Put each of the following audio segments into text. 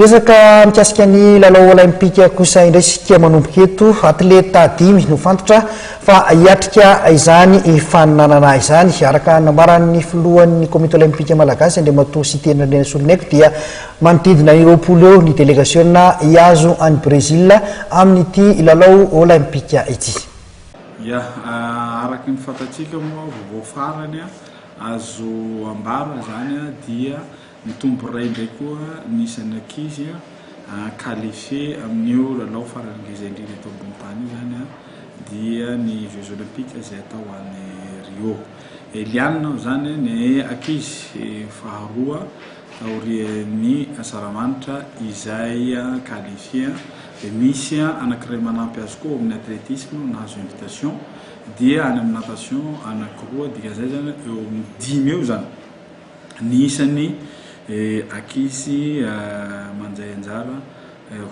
Resaka mikasika ny lalao Olaimpika kosa indray isika manomboka eto. Atleta dimy no fantatra fa hiatrika izany faninanana izany. Araka ny nambaran'ny filohan'ny komity Olaimpika Malagasy, Andriamatoa Siteny Randrianasoloniaiko dia manodidina ny 20 eo ny delegasiona hihazo an'i Brezila amin'ity lalao Olaimpika ity. Ya, araka ny fantatsika moa vaovao farany azo ambara izany dia Mitombo iray indray koa ny isan'ny ankizy qualifié amin'io lalao farany ngeza indrindra eto ambony tany io izany dia ny Jeux Olympiques izay atao any Rio. Eliane izany ny ankizy faharoa taorian'ny Asaramanitra izay qualifié dia misy anankiray manampy azy koa ao amin'ny athlétisme nahazo invitation dia any amin'ny natation anankiroa dikan'izay izany eo amin'ny dimy eo izany. Ny isan'ny ankizy mandray anjara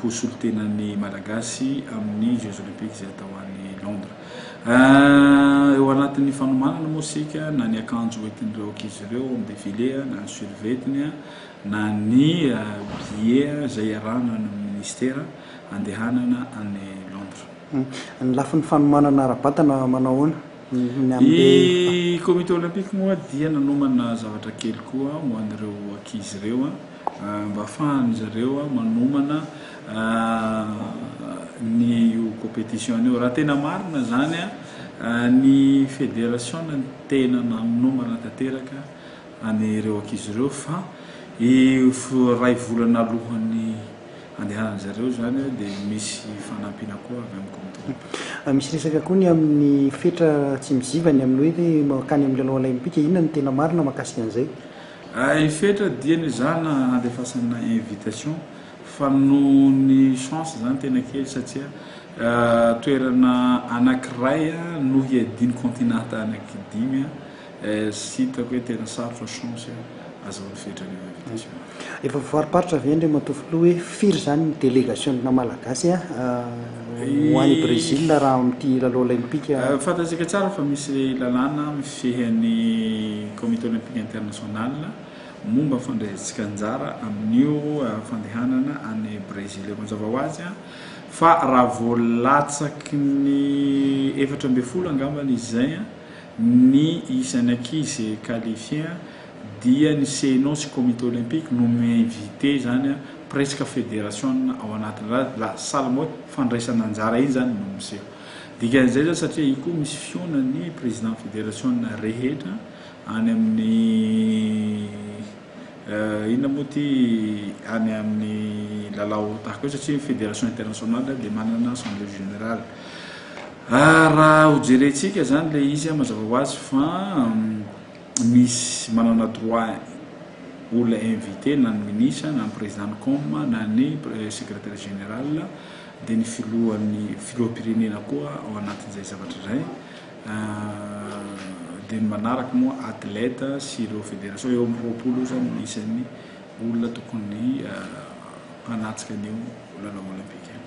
ho solontenan'ny Malagasy amin'ny Jeux Olympiques izay hatao any Londres. Eo anatin'ny fanomanana moa isika na ny akanjo hoentin'ireo ankizy ireo amin'ny défilé na ny survêt-ny na ny billet izay iarahana amin'ny ministera andehanana any Londres. Ny lafiny fanomanana ara-batana manao ahoana? Ny Ny comité olympique moa dia nanomana zavatra kely koa ho an'ireo ankizy ireo mba ahafahan-dry zareo manomana ny io compétition io. Raha tena marina izany ny federasiona no tena nanomana tanteraka an'ireo ankizy ireo fa iray volana alohan'ny andehanan-dry zareo izany dia misy fanampiana koa avy amin'ny comité olympique. Misy resaka koa ny amin'ny fetra tsy miziva ny amin'ny hoe mankany amin'ny lalao olaimpika. Inona no tena marina mahakasika an'izay? I Fetra dia nezahana handefasana invitation fa noho ny chance izany tena kely satria toerana anankiray no hiadian'ny continent anankidimy. Tsy hitako hoe tena sarotra chance azahoan'i Fetra an'io invitation io. Efa voafariparitra ve Andriamatoa Filoha hoe firy izany ny delegasiona malagasy ho any Brésil raha amin'ity lalao olaimpika? Fantatsika tsara fa misy lalàna mifehy ny Comité Olympique International momba ny fandraisantsika anjara amin'io fandehanana any Brésil io. Mazava ho azy fa raha vao latsaky ny 14 angambany izy izay Ny isan'ny ankizy qualifié dia ny CNO sy comité olympique no mi-invité zany presque fédération ao anatin'ny la salle moa fandraisana anjara iny zany no miseho. Dikan'izay zany satria io koa misy fihaonan'ny président fédération rehetra any amin'ny inona moa ity any amin'ny lalao tahaka io satria ny fédération internationale dia manana assemblée générale. Raha ho jerentsika izany ilay izy mazava ho azy fa misy manana droit olona invité na ny ministre na ny président ny com na ny secrétaire général dia ny filohan'ny filoham-pirenena koa ao anatin'izay zavatra izay dia ny manaraka moa athlète sy ireo fédération eo amin'ny 20 eo izany ny isan'ny olona tokony hanatrika an'io lalao olympique io.